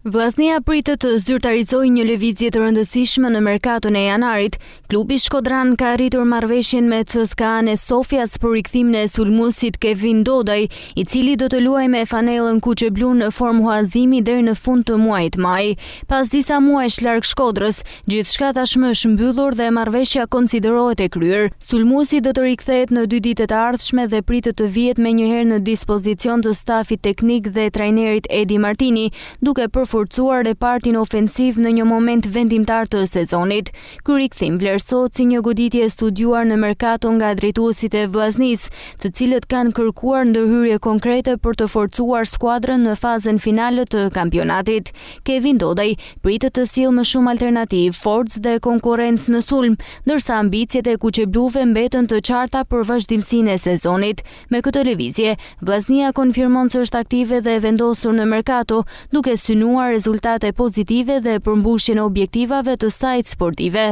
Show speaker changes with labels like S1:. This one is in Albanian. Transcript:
S1: Vllaznia pritet të zyrtarizojë një lëvizje të rëndësishme në merkaton e janarit. Klubi shkodran ka arritur marrëveshjen me CSKA-n e Sofjas për rikthimin e sulmuesit Kevin Dodaj, i cili do të luajë me fanellën kuqeblu në formë huazimi deri në fund të muajit maj. Pas disa muajsh larg Shkodrës, gjithçka tashmë është mbyllur dhe marrëveshja konsiderohet e kryer. Sulmuesi do të rikthehet në dy ditët e ardhshme dhe pritet të vihet menjëherë në dispozicion të stafit teknik dhe trajnerit Edi Martini, duke përforcuar repartin ofensiv në një moment vendimtar të sezonit. Ky rikthim vlerësohet si një goditje e studiuar në merkato nga drejtuesit e Vllaznisë, të cilët kanë kërkuar ndërhyrje konkrete për të forcuar skuadrën në fazën finale të kampionatit. Kevin Dodaj pritet të sjellë më shumë alternativë, forcë dhe konkurrencë në sulm, ndërsa ambiciet e kuqebluve mbeten të qarta për vazhdimësinë e sezonit. Me këtë lëvizje, Vllaznia konfirmon se është aktive dhe e vendosur në merkato, duke synuar rezultate pozitive dhe përmbushjen e objektivave të saj sportive.